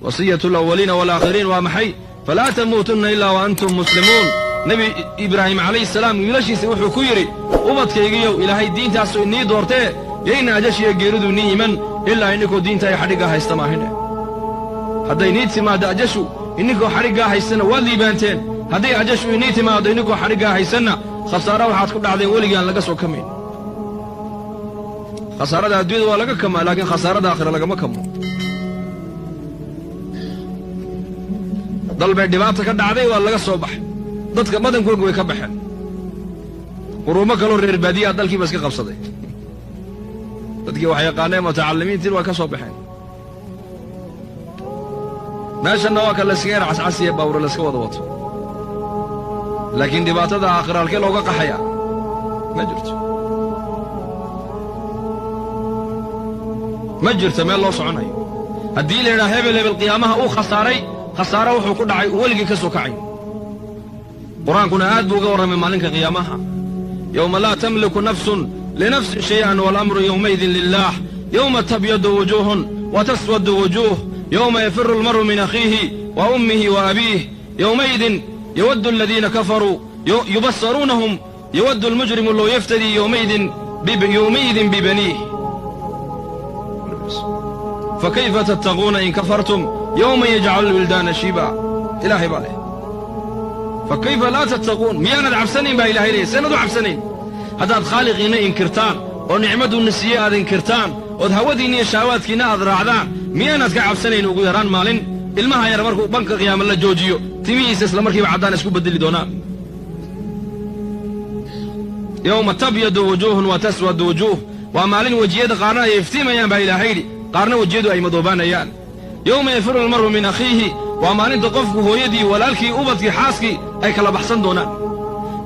Wasiyatu alawaliina waalaakhiriin waa maxay? Falaa tamuutunna ilaa wa antum muslimuun. Nebi Ibraahim calayhi salaam wiilashiisa wuxuu ku yidhi, ubadkaygiyow, Ilaahay diintaasu inii doortee, yayna ajashiya geeridu nii iman ilaa inninkoo diinta ay xadhiggaa haysta maahine. Hadday nii timaaddo ajashu inninkoo xadhiggaa haystana, waad liibaanteen. Hadday ajashu inii timaaddo inninkoo xadhiggaa haysanna, khasaara waxaad ku dhacdeen weligaan laga soo kamayn. Khasaarada adduunyada waa laga kamaa, laakiin khasaarada aakhira lagama kamo. Dal bay dhibaata ka dhacday, waa laga soo baxay, dadka badankooga way ka baxeen. Quruumo kaloo reer baadiyaha dalkiiba iska qabsaday. Dadkii wax yaqaaneen, mutacallimiintiin, waa ka soo baxeen. Meeshanna waa ka layskaga yar cascasiya, baawure layska wada wato, laakiin dhibaatada aakhira halkee looga qaxayaa? Ma jirto, ma jirto meel loo soconayo. Haddii la yidhaha hebel hebel qiyaamaha uu khasaaray, khasaaro wuxuu ku dhacay uu weligii ka soo kacay. Qur-aankuna aad buu uga warramay maalinka qiyaamaha. Yowma laa tamliku nafsun linafsin shay'an waalamru yowmaidin lilah. Yowma tabyadu wujuuhun wa taswadu wujuuh. Yowma yafiru almar'u min akhiihi wa ummihi wa abiih. Yowmaidin yawaddu aladiina kafaruu yubasaruunahum yawaddu almujrimu low yaftadii yowmaidin bibaniih. Fakayfa tattaquuna in kafartum yowman yajcalu lwildaana shiiba. Ilaahay baa leh, fakayfa laa tattaquun, miyaanad cabsanayn baa Ilahay leeyahy. Seenad u cabsanayn haddaad khaaliqiinna inkirtaan oo nicmaduuna siiye aad inkirtaan, ood hawadiinna iyo shaawaadkiinna aad raacdaan? Miyaanaad ka cabsanayn ugu yaraan maalin ilmaha yar markuu banka qiyaama la joojiyo, timihiisa isla markiiba caddaan isku beddeli doonaan? Yowma tabyadu wujuuhun wa taswadu wujuuh, waa maalin wejiyada qaarna ay iftiimayaan baa Ilaahay yidhi, qaarna wejiyadu ay madoobaanayaan. Yowma yafiru almar'u min akhiihi, waa maalinta qofku hooyadii, walaalkii, ubadkii, xaaskii ay kala baxsan doonaan.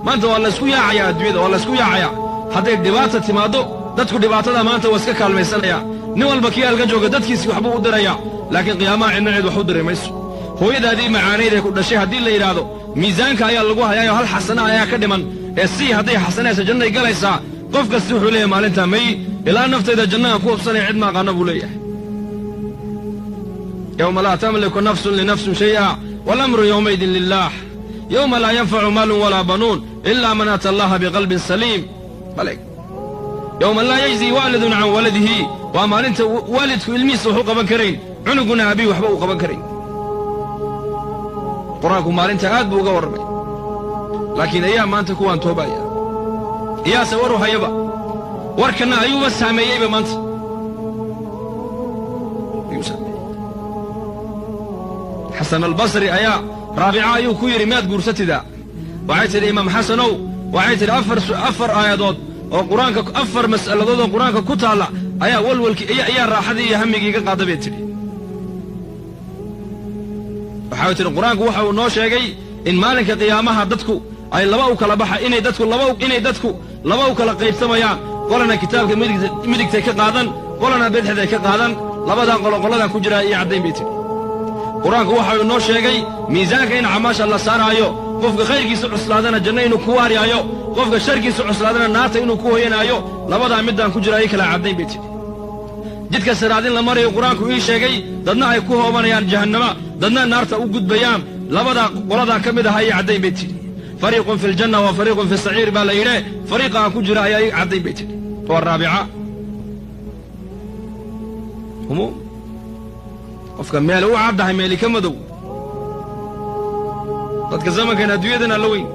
Maanta waa laysku yaacayaa adduunyada, waa laysku yaacayaa. Hadday dhibaata timaaddo, dadku dhibaatada maanta waa iska kaalmaysanayaa. Nin walba kii halkan jooga dadkiisii waxbuu u dirayaa, laakiin qiyaamaha cidna cid wax u diri mayso. Hooyadaadii macaanayd ee ku dhashay haddii la yidhaahdo miisaanka ayaa lagu hayaayo, hal xasana ayaa ka dhiman ee sii, hadday xasanaysa jannay galaysaa, qof kasti wuxuu leeyahay maalintaa may, ilaa naftayda jannahan ku hubsanaya, cid ma aqaana buu leeyahay. Yowma laa tamliku nafsun linafsin shay'a waalamru yowmaidin lilah. Yowma laa yanfacu maalun walaa banuun ilaa man ata allaha biqalbin saliim. Baleg, yowma laa yajzi waalidun can waladihi, waa maalinta waalidku ilmihiisa wax u qaban karayn, cunuguna abihi waxba uu qaban karayn. Qur-aanku maalinta aad buu uga warramay, laakiin ayaa maanta kuwaan toobaya? Iyaase waru hayaba? Warkanna ayuuba saameeyeyba maanta, ayuu saameeyey. Xasan Albasri ayaa Raabica ayuu ku yidhi, miyaad guursatidaa? Waxay tidhi, Imaam Xasanow, waxay tidhi, afar aayadood oo Qur-aanka, afar mas'aladood oo Qur-aanka ku taalla ayaa walwalkii ayaa raaxadii iyo hammigii iga qaada bay tidhi. Waxay tidhi, Qur-aanku waxa uu noo sheegay in maalinka qiyaamaha dadku ay laba u kala baxa, inay dadku laba u kala qaybsamayaan, qolana kitaabka midigtay ka qaadan, qolana bidixday ka qaadan. Labadan qolo qoladan ku jiraa iyo caddayn bay tidhi. Qur-aanku waxa uu noo sheegay miisaanka in camaasha la saaraayo, qofka khayrkiisa cuslaadana janno inuu ku waariyaayo, qofka sharkiisa cuslaadana naarta inuu ku hoyanaayo. Labadaa middaan ku jira ii kala caddayn bay tidhi. Jidka siraadin la marayo Qur-aanku ii sheegay, dadna ay ku hoobanayaan jahannama, dadna naarta u gudbayaan. Labadaa qoladaa ka mid ahaa ii caddayn bay tidhi. Fariiqun fi ljanna wa fariiqun fi saciir baa la yidhe, fariiqa aan ku jira ayaa ii caddayn bay tidhi. Waa Raabica. Humuum qofka meel u caddahay, meeli ka madow. Dadka zamankan adduunyadana la weyn,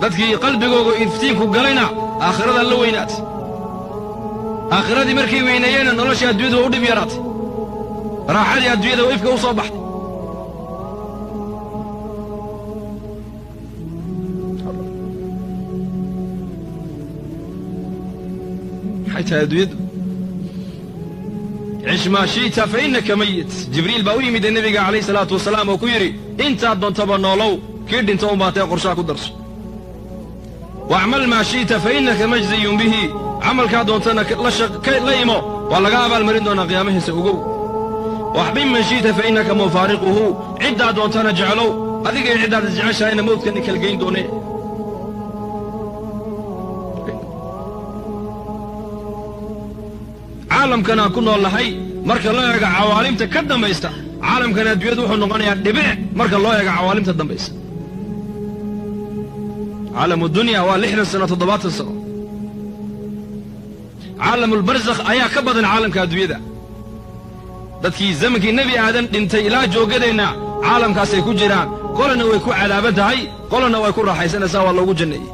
dadkii qalbigooga iftiinku galayna aakhiradan la weynaatay. Aakhiradii markay weyneeyeenna noloshii adduunyadu waa u dhib yaraatay, raaxadii adduunyada waa ifka u soo baxday. Maxay tahay adduunyaddu? Cish maa shi'ta fa innaka mayit. Jibriil baa u yimid ee nebiga calayhi salaatu wasalaam oo ku yidhi, intaad doontaba noolow, kii dhinto unbaa tee, qorshaha ku darso. Wacmal maa shi'ta fa innaka majziyun bihi, camalkaa doontana la imo, waa laga abaalmarin doonaa qiyaamahiisa ogow. Waxbin man shi'ta fa innaka mufaariquhu, ciddaa doontana jeclow, adigay ciddaad isjeceshahayna mawdkani kalgayn doonee. Caalamkan aan ku nool nahay Marka loo eego cawaalimta ka dambaysta, caalamkan adduunyadu wuxuu noqonayaa dhibic marka loo eego cawaalimta dambaysa. Caalamu dunya waa 60 sano, 70 sano. Caalamulbarzakh ayaa ka badan caalamka adduunyada. Dadkii zamankii Nebi Aadan dhintay ilaa jooggadeenna caalamkaasay ku jiraan. Qolana way ku cadaaban tahay, qolana way ku raaxaysanaysaa, waa loogu janneeyey.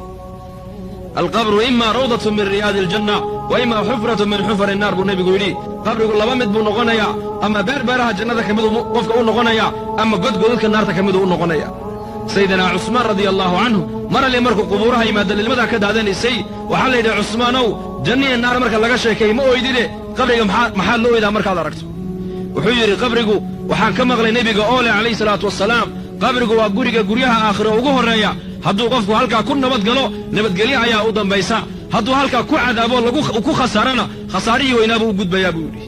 Alqabru ima rawdatun min riyaadi aljanna wa ima xufratun min xufari innaar, buu nebigu yidhi. Qabrigu laba mid buu noqonayaa: ama beer beeraha jannada ka miduu qofka u noqonaya, ama godgodadka naarta ka miduu u noqonaya. Sayidinaa Cusmaan radia allaahu canhu mar alle markuu qubuuraha yimaada lilmadaa ka daadanaysay. Waxaa la yidhi: "Cusmaanow, janniya naar marka laga sheekay ma oydide, qabriga maxaad la oydaa markaad aragto?" Wuxuu yidhi: "Qabrigu waxaan ka maqlay nebiga oo leh, calayhi salaatu wasalaam, qabrigu waa guriga guryaha aakhiro ugu horreeya. Hadduu qofku halkaa ku nabad galo, nabadgelyo ayaa u dambaysa. Hadduu halkaa ku cadaabo, lagu ku khasaarana, khasaarihii weynaabuu u gudbayaa," buu yidhi.